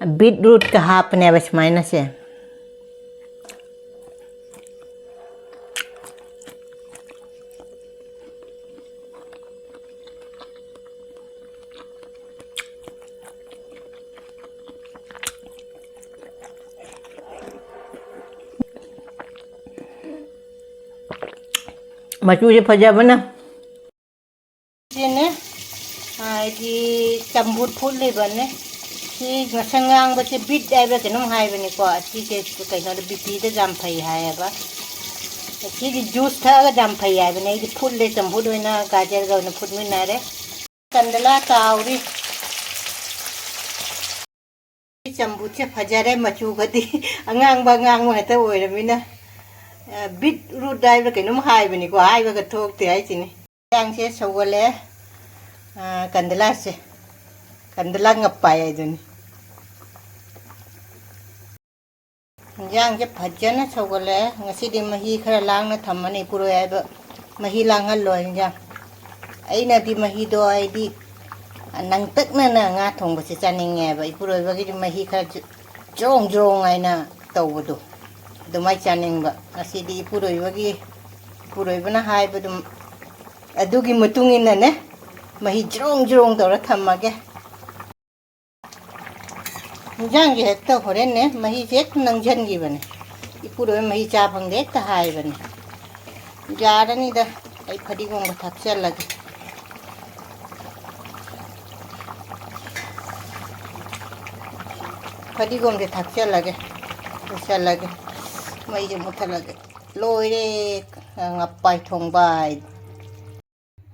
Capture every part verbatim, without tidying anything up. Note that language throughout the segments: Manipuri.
ꯕꯤꯠꯔꯨꯠꯀ ꯍꯥꯞꯄꯅꯦꯕ ꯁꯨꯃꯥꯏꯅꯁꯦ꯫ ꯃꯆꯨꯁꯦ ꯐꯖꯕꯅ꯫ ꯁꯤꯅꯦ, ꯍꯥꯏꯗꯤ ꯆꯝꯐꯨꯠ ꯐꯨꯠꯂꯤꯕꯅꯦ꯫ ꯁꯤ ꯉꯁꯪ ꯉꯥꯡꯕꯁꯦ ꯕꯤꯠ ꯍꯥꯏꯕ꯭ꯔꯥ ꯀꯩꯅꯣꯝ ꯍꯥꯏꯕꯅꯤꯀꯣ꯫ ꯁꯤꯁꯦ ꯀꯩꯅꯣꯗ ꯕꯤ ꯄꯤꯗ ꯌꯥꯝ ꯐꯩ ꯍꯥꯏꯌꯦꯕ꯫ ꯁꯤꯗꯤ ꯖꯨꯁ ꯊꯛꯑꯒ ꯌꯥꯝ ꯐꯩ ꯍꯥꯏꯕꯅꯦ꯫ ꯑꯩꯗꯤ ꯐꯨꯠꯂꯦ, ꯆꯝꯐꯨꯠ ꯑꯣꯏꯅ ꯒꯥꯖꯔꯒ ꯑꯣꯏꯅ ꯐꯨꯠꯃꯤꯟꯅꯔꯦ꯫ ꯀꯟꯗꯂꯥ ꯇꯥꯎꯔꯤ꯫ ꯆꯝꯐꯨꯠꯁꯦ ꯐꯖꯔꯦ, ꯃꯆꯨꯒꯗꯤ ꯑꯉꯥꯡꯕ ꯑꯉꯥꯡꯕ ꯉꯥꯛꯇ ꯑꯣꯏꯔꯃꯤꯅ꯫ ꯑ, ꯕꯤꯠ ꯔꯨꯠ ꯍꯥꯏꯕ꯭ꯔꯥ ꯀꯩꯅꯣꯝ ꯍꯥꯏꯕꯅꯤꯀꯣ, ꯍꯥꯏꯕꯒ ꯊꯣꯛꯇꯦ ꯍꯥꯏꯁꯤꯅꯤ꯫ ꯏꯟꯖꯥꯡꯁꯦ ꯁꯧꯒꯠꯂꯦ꯫ ꯑ, ꯀꯟꯗꯂꯥꯁꯦ, ꯀꯟꯗꯂꯥ ꯉꯞꯄꯥꯏ ꯍꯥꯏꯗꯨꯅꯤ꯫ ꯏꯟꯖꯥꯡꯁꯦ ꯐꯖꯅ ꯁꯧꯒꯠꯂꯛꯑꯦ꯫ ꯉꯁꯤꯗꯤ ꯃꯍꯤ ꯈꯔ ꯂꯥꯡꯅ ꯊꯝꯃꯅꯤ, ꯏꯄꯨꯔꯣꯏ ꯍꯥꯏꯕ ꯃꯍꯤ ꯂꯥꯡꯍꯜꯂꯣ ꯏꯟꯖꯥꯡ꯫ ꯑꯩꯅꯗꯤ ꯃꯍꯤꯗꯣ ꯑꯩꯗꯤ ꯅꯪꯇꯛꯅꯅ ꯉꯥ ꯊꯣꯡꯕꯁꯦ ꯆꯥꯅꯤꯡꯉꯦꯕ꯫ ꯏꯄꯨꯔꯣꯏꯕꯒꯤꯗꯤ ꯃꯍꯤ ꯈꯔ ꯖ-, ꯖ꯭ꯔꯣꯡ ꯖ꯭ꯔꯣꯡ ꯍꯥꯏꯅ ꯇꯧꯕꯗꯣ ꯑꯗꯨꯃꯥꯏꯅ ꯆꯥꯅꯤꯡꯕ꯫ ꯉꯁꯤꯗꯤ ꯏꯄꯨꯔꯣꯏꯕꯒꯤ, ꯏꯄꯨꯔꯣꯏꯕꯅ ꯍꯥꯏꯕꯗꯨ, ꯑꯗꯨꯒꯤ ꯃꯇꯨꯡ ꯏꯟꯅꯅꯦ ꯃꯍꯤ ꯖ꯭ꯔꯣꯡ ꯖ꯭ꯔꯣꯡ ꯇꯧꯔ ꯊꯝꯃꯒꯦ꯫ ꯏꯟꯖꯥꯡꯁꯦ ꯍꯦꯛꯇ ꯍꯣꯔꯦꯟꯅꯦ ꯃꯍꯤꯁꯦ ꯍꯦꯛꯇ ꯅꯪꯁꯤꯟꯈꯤꯕꯅꯦ꯫ ꯏꯄꯨꯔꯣꯏ ꯃꯍꯤ ꯆꯥ ꯐꯪꯗꯦ ꯍꯦꯛꯇ ꯍꯥꯏꯕꯅꯦ꯫ ꯌꯥꯔꯅꯤꯗ, ꯑꯩ ꯐꯗꯤꯒꯣꯝꯒ ꯊꯥꯛꯆꯜꯂꯒꯦ꯫ ꯐꯗꯤꯒꯣꯝꯁꯦ ꯊꯥꯛꯆꯜꯂꯒꯦ, ꯂꯣꯏꯁꯜꯂꯒꯦ꯫ ꯃꯩꯁꯦ ꯃꯨꯠꯊꯠꯂꯒꯦ꯫ ꯂꯣꯏꯔꯦ, ꯉꯄꯥꯏ ꯊꯣꯡꯕ ꯍꯥꯏ꯫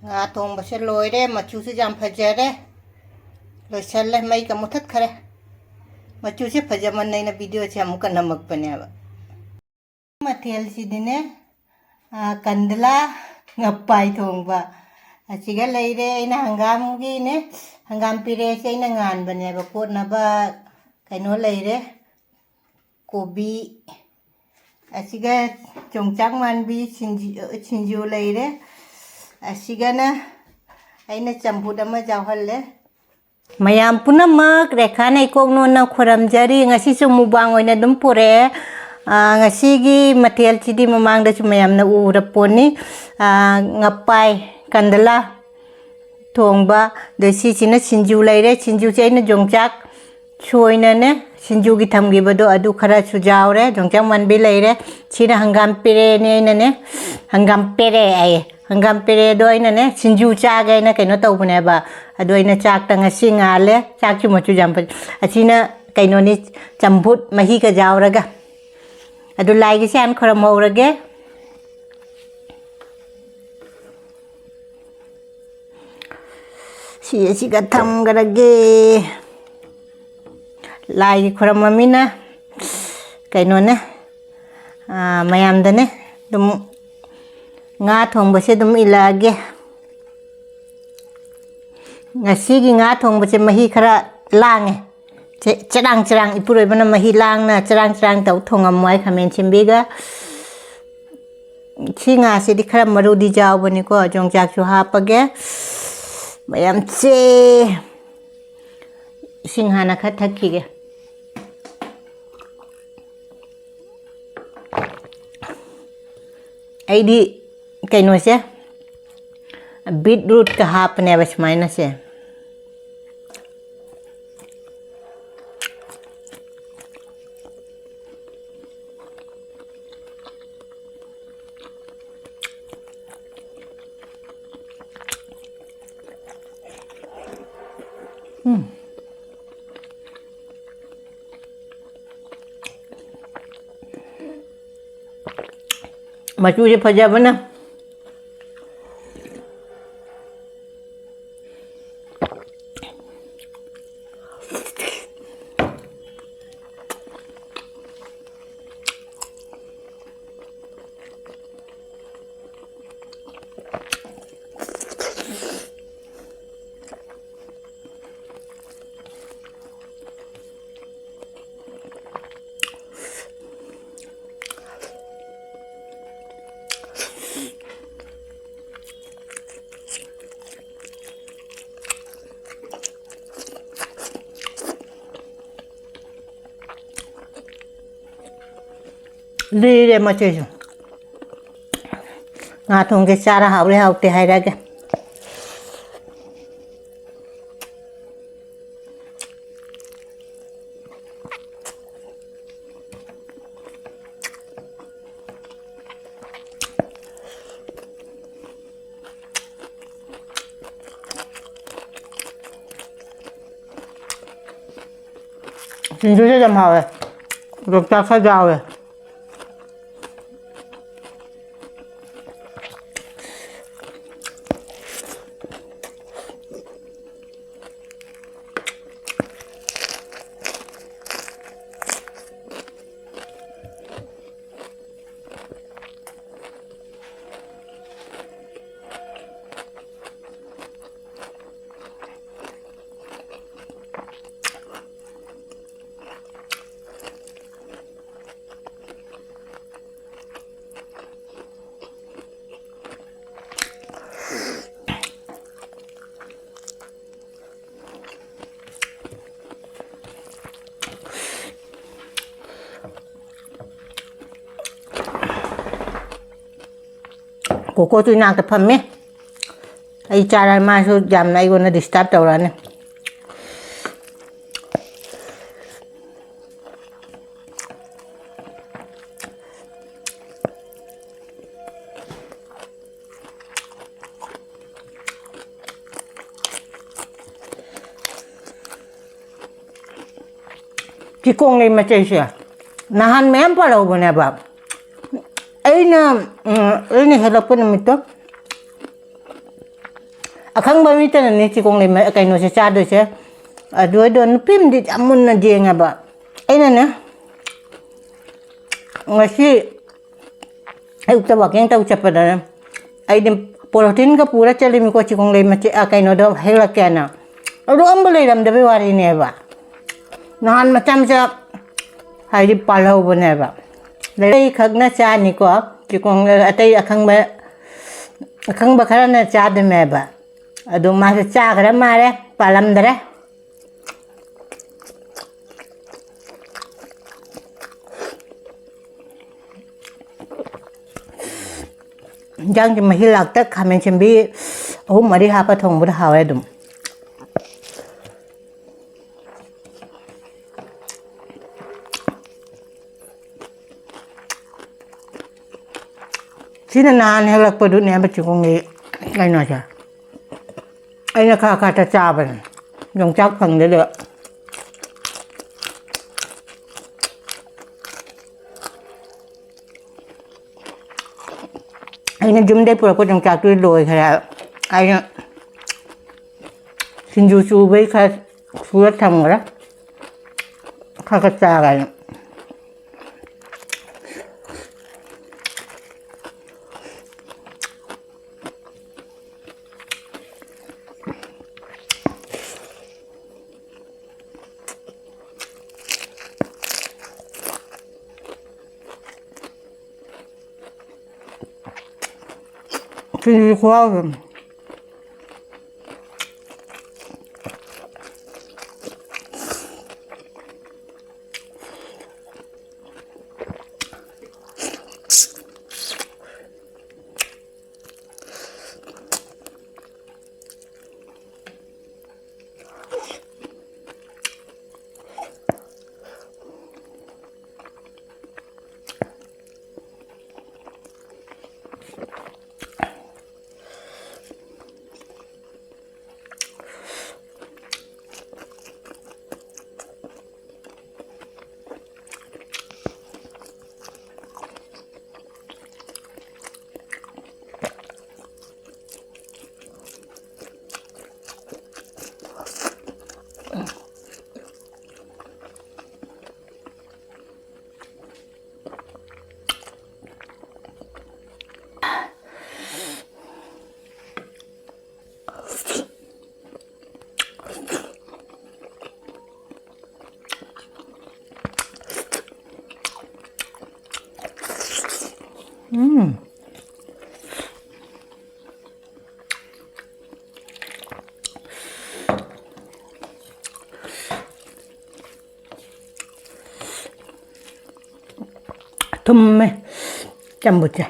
ꯉꯥ ꯊꯣꯡꯕꯁꯦ ꯂꯣꯏꯔꯦ, ꯃꯆꯨꯁꯨ ꯌꯥꯝ ꯐꯖꯔꯦ꯫ ꯂꯣꯏꯁꯜꯂꯦ, ꯃꯩꯒ ꯃꯨꯊꯠꯈꯔꯦ꯫ ꯃꯆꯨꯁꯦ ꯐꯖꯃꯟꯅ ꯑꯩꯅ ꯚꯤꯗꯤꯑꯣꯁꯦ ꯑꯃꯨꯛꯀ ꯅꯝꯃꯛꯄꯅꯦꯕ꯫ ꯃꯊꯦꯜꯁꯤꯗꯤꯅꯦ, ꯑ, ꯀꯟꯗꯂꯥ ꯉꯄꯥꯏ ꯊꯣꯡꯕ ꯑꯁꯤꯒ ꯂꯩꯔꯦ꯫ ꯑꯩꯅ ꯍꯪꯒꯥꯝꯒꯤꯅꯦ, ꯍꯪꯒꯥꯝ ꯄꯤꯔꯦꯁꯦ ꯑꯩꯅ ꯉꯥꯟꯕꯅꯦꯕ, ꯀꯣꯠꯅꯕ ꯀꯩꯅꯣ ꯂꯩꯔꯦ꯫ ꯀꯣꯕꯤ, ꯑꯁꯤꯒ ꯌꯣꯡꯆꯥꯛ ꯃꯥꯟꯕꯤ ꯁꯤꯡꯖꯨ, ꯁꯤꯡꯖꯨ ꯂꯩꯔꯦ꯫ ꯑꯁꯤꯒꯅ ꯑꯩꯅ ꯆꯝꯐꯨꯠ ꯑꯃ ꯌꯥꯎꯍꯜꯂꯦ꯫ ꯃꯌꯥꯝ ꯄꯨꯝꯅꯃꯛ ꯔꯦꯈꯥꯅ ꯏꯀꯣꯛ ꯅꯣꯟꯅ ꯈꯨꯔꯝꯖꯔꯤ꯫ ꯉꯁꯤꯁꯨ ꯃꯨꯛꯕꯥꯡ ꯑꯣꯏꯅ ꯑꯗꯨꯝ ꯄꯨꯔꯛꯑꯦ꯫ ꯑꯥ, ꯉꯁꯤꯒꯤ ꯃꯊꯦꯜꯁꯤꯗꯤ ꯃꯃꯥꯡꯗꯁꯨ ꯃꯌꯥꯝꯅ ꯎꯔ ꯄꯣꯠꯅꯤ꯫ ꯑꯥ, ꯉꯄꯥꯏ ꯀꯟꯗꯂꯥ ꯊꯣꯡꯕ꯫ ꯑꯗꯣ ꯁꯤꯁꯤꯅ ꯁꯤꯡꯖꯨ ꯂꯩꯔꯦ꯫ ꯁꯤꯡꯖꯨꯁꯦ ꯑꯩꯅ ꯌꯣꯡꯆꯥꯛ ꯁꯣꯏꯅꯅꯦ, ꯁꯤꯡꯖꯨꯒꯤ ꯊꯝꯈꯤꯕꯗꯣ ꯑꯗꯨ ꯈꯔꯁꯨ ꯌꯥꯎꯔꯦ꯫ ꯌꯣꯡꯆꯥꯛ ꯃꯥꯟꯕꯤ ꯂꯩꯔꯦ꯫ ꯁꯤꯅ ꯍꯪꯒꯥꯝ ꯄꯦꯔꯦꯅꯦ꯫ ꯑꯩꯅꯅꯦ, ꯍꯪꯒꯥꯝ ꯄꯦꯔꯦ ꯍꯥꯏꯌꯦ, ꯍꯪꯒꯥꯝ ꯄꯦꯔꯦꯗꯣ ꯑꯩꯅꯅꯦ ꯁꯤꯡꯖꯨ ꯆꯥꯒꯦ ꯍꯥꯏꯅ ꯀꯩꯅꯣ ꯇꯧꯕꯅꯦꯕ꯫ ꯑꯗꯣ ꯑꯩꯅ ꯆꯥꯛꯇ ꯉꯁꯤ ꯉꯥꯜꯂꯦ꯫ ꯆꯥꯛꯁꯨ ꯃꯆꯨ ꯌꯥꯝ ꯐꯖ-, ꯑꯁꯤꯅ ꯀꯩꯅꯣꯅꯤ, ꯆꯝꯐꯨꯠ ꯃꯍꯤꯒ ꯌꯥꯎꯔꯒ꯫ ꯑꯗꯨ ꯂꯥꯏꯒꯤꯁꯦ ꯍꯥꯟꯅ ꯈꯨꯔꯝꯍꯧꯔꯒꯦ꯫ ꯁꯤ ꯑꯁꯤꯒ ꯊꯝꯈ꯭ꯔꯒꯦ꯫ ꯂꯥꯏꯒꯤ ꯈꯨꯔꯝꯃꯃꯤꯅ ꯀꯩꯅꯣꯅꯦ, ꯑꯥ, ꯃꯌꯥꯝꯗꯅꯦ ꯑꯗꯨꯝ ꯉꯥ ꯊꯣꯡꯕꯁꯦ ꯑꯗꯨꯝ ꯏꯜꯂꯛꯑꯒꯦ꯫ ꯉꯁꯤꯒꯤ ꯉꯥ ꯊꯣꯡꯕꯁꯦ ꯃꯍꯤ ꯈꯔ ꯂꯥꯡꯉꯦ꯫ ꯆꯦ-, ꯆꯔꯥꯡ ꯆꯔꯥꯡ, ꯏꯄꯨꯔꯣꯏꯕꯅ ꯃꯍꯤ ꯂꯥꯡꯅ ꯆꯔꯥꯡ ꯆꯔꯥꯡ ꯇꯧ ꯊꯣꯡꯉꯝꯃꯣ ꯍꯥꯏ, ꯈꯥꯃꯦꯟ ꯁꯤꯟꯕꯤꯒ꯫ ꯁꯤ ꯉꯥꯁꯤꯗꯤ ꯈꯔ ꯃꯔꯨꯗꯤ ꯌꯥꯎꯕꯅꯤꯀꯣ꯫ ꯌꯣꯡꯆꯥꯛꯁꯨ ꯍꯥꯞꯄꯒꯦ꯫ ꯃꯌꯥꯝꯁꯦ ꯏꯁꯤꯡ ꯍꯥꯟꯅ ꯈꯔ ꯊꯛꯈꯤꯒꯦ꯫ ꯑꯩꯗꯤ ꯀꯩꯅꯣꯁꯦ, ꯕꯤꯠꯔꯨꯠꯀ ꯍꯥꯞꯄꯅꯦꯕ ꯁꯨꯃꯥꯏꯅꯁꯦ꯫ ꯎꯝ꯫ ꯃꯆꯨꯁꯦ ꯐꯖꯕꯅ꯫ ꯂꯤꯔꯦ ꯃꯆꯦꯁꯨ꯫ ꯉꯥ ꯊꯣꯡꯒꯦ ꯆꯥꯔ ꯍꯥꯎꯔꯦ ꯍꯥꯎꯇꯦ ꯍꯥꯏꯔꯛꯑꯒꯦ꯫ ꯁꯤꯡꯖꯨꯁꯦ ꯌꯥꯝ ꯍꯥꯎꯋꯦ꯫ ꯌꯣꯡꯆꯥꯛ ꯈꯔ ꯌꯥꯎꯋꯦ꯫ ꯀꯣꯀꯣꯁꯨ ꯏꯅꯥꯛꯇ ꯐꯝꯃꯤ꯫ ꯑꯩ ꯆꯥꯔ ꯃꯥꯁꯨ ꯌꯥꯝꯅ ꯑꯩꯉꯣꯟꯗ disturb ꯇꯧꯔꯛꯑꯅꯤ꯫ ꯆꯤꯀꯣꯡꯂꯩ ꯃꯆꯩꯁꯦ ꯅꯍꯥꯟ ꯃꯌꯥꯝ ꯄꯥꯜꯍꯧꯕꯅꯦꯕ꯫ ꯑꯩꯅ, ꯎꯝ, ꯑꯩꯅ ꯍꯦꯛꯂꯛꯄ ꯅꯨꯃꯤꯠꯇꯣ ꯑꯈꯪꯕ ꯃꯤꯇꯅꯅꯦ ꯆꯤꯀꯣꯡꯂꯩ ꯃ-, ꯀꯩꯅꯣꯁꯦ ꯆꯥꯗꯣꯏꯁꯦ꯫ ꯑꯗꯨ ꯑꯣꯏꯗꯣ ꯅꯨꯄꯤ ꯑꯃꯗꯤ ꯌꯥꯝ ꯃꯨꯟꯅ ꯌꯦꯡꯉꯦꯕ꯫ ꯑꯩꯅꯅꯦ ꯉꯁꯤ ꯑꯌꯨꯛꯇ walking ꯇꯧ ꯆꯠꯄꯗꯅꯦ ꯑꯩꯗꯤ ꯄꯣꯂꯣꯊꯤꯟꯒ ꯄꯨꯔ ꯆꯠꯂꯤꯃꯤꯀꯣ, ꯆꯤꯀꯣꯡꯂꯩ ꯃꯆꯦ-, ꯑ, ꯀꯩꯅꯣꯗꯣ ꯍꯦꯛꯂꯛꯀꯦꯅ꯫ ꯑꯗꯣ ꯑꯝꯕ ꯂꯩꯔꯝꯗꯕꯩ ꯋꯥꯔꯤꯅꯦꯕ꯫ ꯅꯍꯥꯟ ꯃꯆꯥ ꯃꯆꯥ ꯍꯥꯏꯗꯤ ꯄꯥꯜꯍꯧꯕꯅꯦꯕ꯫ ꯂꯩ ꯈꯛꯅ ꯆꯥꯅꯤꯀꯣ, ꯆꯤꯀꯣꯡ-, ꯑꯇꯩ ꯑꯈꯪꯕ, ꯑꯈꯪꯕ ꯈꯔꯅ ꯆꯥꯗꯣꯏꯅꯦꯕ꯫ ꯑꯗꯨ ꯃꯥꯁꯨ ꯆꯥꯈ꯭ꯔ ꯃꯥꯜꯂꯦ, ꯄꯥꯜꯂꯝꯗ꯭ꯔꯦ꯫ ꯏꯟꯖꯥꯡꯁꯦ ꯃꯍꯤ ꯂꯥꯡꯇꯛ, ꯈꯥꯃꯦꯟ ꯑꯁꯤꯟꯕꯤ ꯑꯍꯨꯝ ꯃꯔꯤ ꯍꯥꯞꯄ ꯊꯣꯡꯕꯗ ꯍꯥꯎꯋꯦ ꯑꯗꯨꯝ꯫ ꯁꯤꯅ ꯅꯍꯥꯟ ꯍꯦꯛꯂꯛꯄꯗꯨꯅꯦ ꯃꯆꯤꯒꯣꯡꯒꯤ ꯀꯩꯅꯣꯁꯦ꯫ ꯑꯩꯅ ꯈꯔ ꯈꯔꯇ ꯆꯥꯕꯅꯦ, ꯌꯣꯡꯆꯥꯛ ꯐꯪꯗꯦ ꯑꯗꯨꯒ꯫ ꯑꯩꯅ ꯌꯨꯝꯗꯩ ꯄꯨꯔꯛꯄ ꯌꯣꯡꯆꯥꯛꯇꯨꯗꯤ ꯂꯣꯏꯈ꯭ꯔꯦ ꯍꯥꯏꯕ꯫ ꯑꯩꯅ ꯁꯤꯡꯖꯨ ꯆꯨꯕꯩ ꯈꯔ ꯁꯨꯔ ꯊꯝꯈ꯭ꯔꯦ꯫ ꯈꯔ ꯈꯔ ꯆꯥꯒꯦꯅ꯫ ꯁꯤꯡꯖꯨ ꯈꯨꯍꯥꯎꯁꯦ꯫ ꯎꯝ꯫ ꯊꯨꯝꯃꯦ ꯆꯝꯐꯨꯠꯁꯦ꯫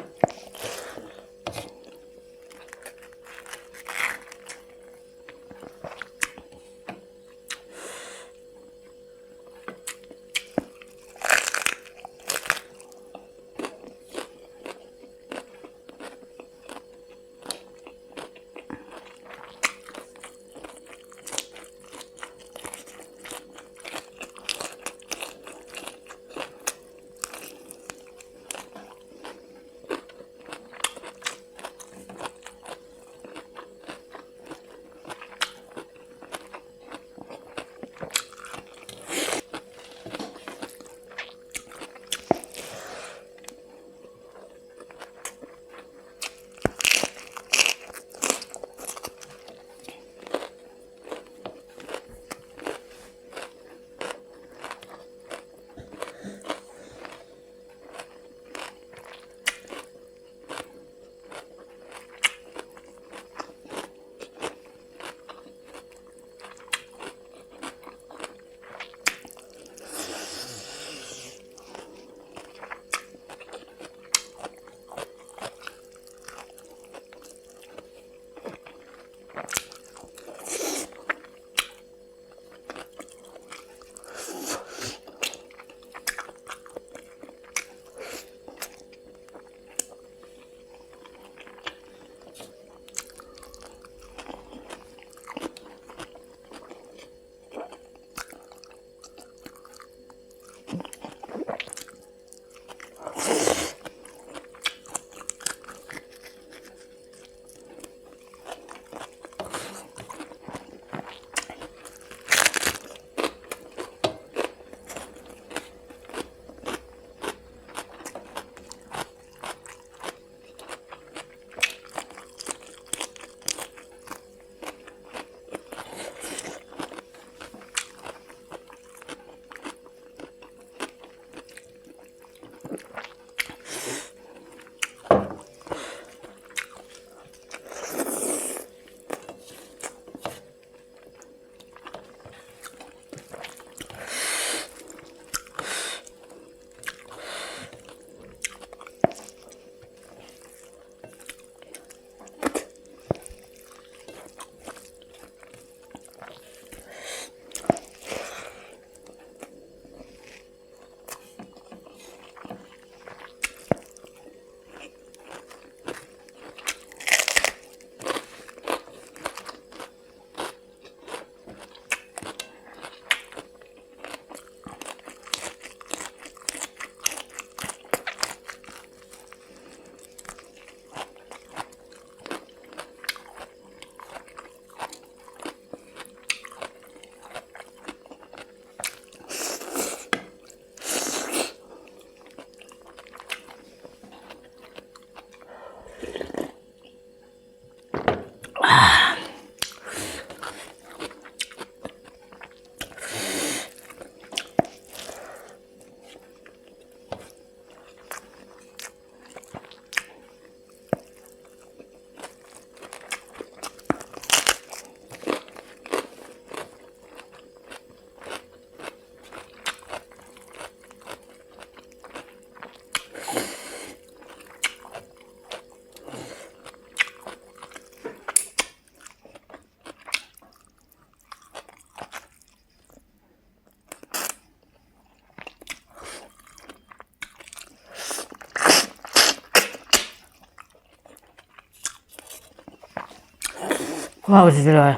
ꯈꯨꯍꯥꯎꯁꯤꯗꯤ ꯂꯣꯏꯔꯦ꯫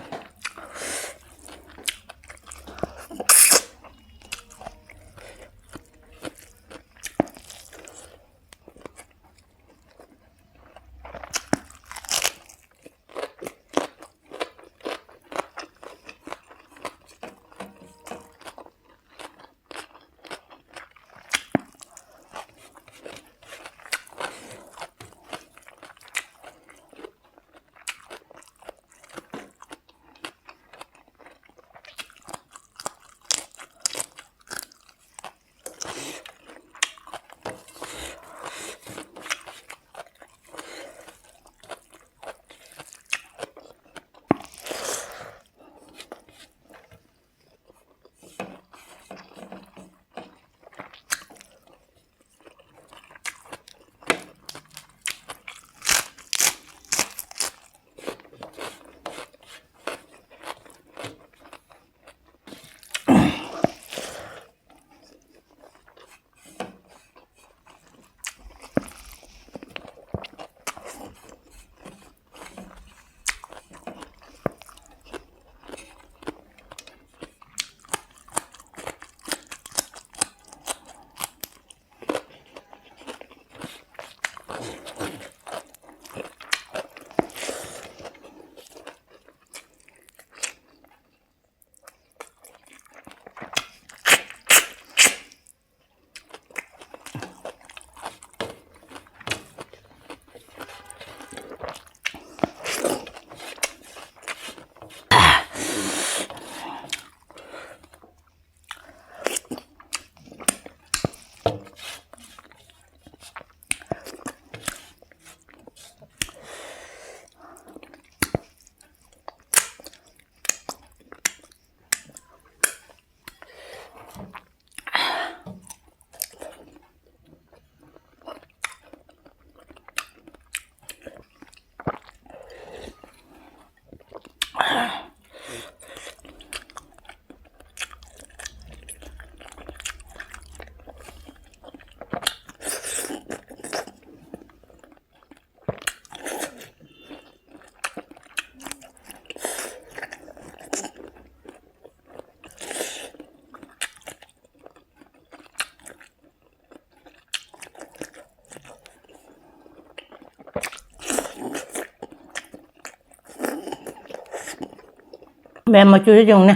ꯄꯦꯝ ꯃꯆꯨꯁꯦ ꯌꯦꯡꯉꯨꯅꯦ꯫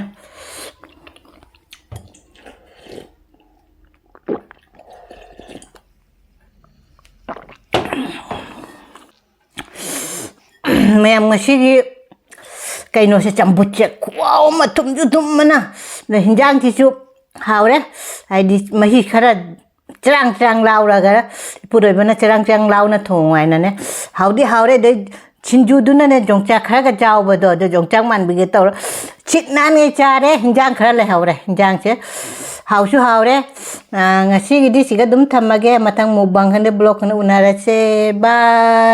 ꯃꯌꯥꯝ, ꯉꯁꯤꯒꯤ ꯀꯩꯅꯣꯁꯦ, ꯆꯝꯐꯨꯠꯁꯦ ꯈꯨꯍꯥꯎ ꯑꯃ, ꯊꯨꯝꯁꯨ ꯊꯨꯝꯕꯅ, ꯑꯗ ꯍꯤꯟꯖꯥꯡꯁꯤꯁꯨ ꯍꯥꯎꯔꯦ꯫ ꯍꯥꯏꯗꯤ ꯃꯍꯤ ꯈꯔ ꯆꯔꯥꯡ ꯆꯔꯥꯡ ꯂꯥꯎꯔꯒ, ꯏꯄꯨꯔꯣꯏꯕꯅ ꯆꯔꯥꯡ ꯆꯔꯥꯡ ꯂꯥꯎꯅ ꯊꯣꯡꯉꯨ ꯍꯥꯏꯅꯅꯦ꯫ ꯍꯥꯎꯗꯤ ꯍꯥꯎꯔꯦ꯫ ꯑꯗꯩ ꯁꯤꯡꯖꯨꯗꯨꯅꯅꯦ, ꯌꯣꯡꯆꯥꯛ ꯈꯔꯒ ꯆꯥꯎꯕꯗꯣ, ꯑꯗꯨ ꯌꯣꯡꯆꯥꯛ ꯃꯥꯟꯕꯤꯒꯦ ꯇꯧꯔ ꯁꯤꯠ ꯅꯥꯟꯒꯩ ꯆꯥꯔꯦ꯫ ꯍꯤꯟꯖꯥꯡ ꯈꯔ ꯂꯩꯍꯧꯔꯦ꯫ ꯍꯤꯟꯖꯥꯡꯁꯦ ꯍꯥꯎꯁꯨ ꯍꯥꯎꯔꯦ꯫ ꯑ, ꯉꯁꯤꯒꯤꯗꯤ ꯁꯤꯒ ꯑꯗꯨꯝ ꯊꯝꯃꯒꯦ꯫ ꯃꯊꯪ mukbang ꯈꯪꯗꯦ, vlog ꯈꯪꯗꯦ, ꯎꯅꯔꯁꯦ꯫ Bye꯫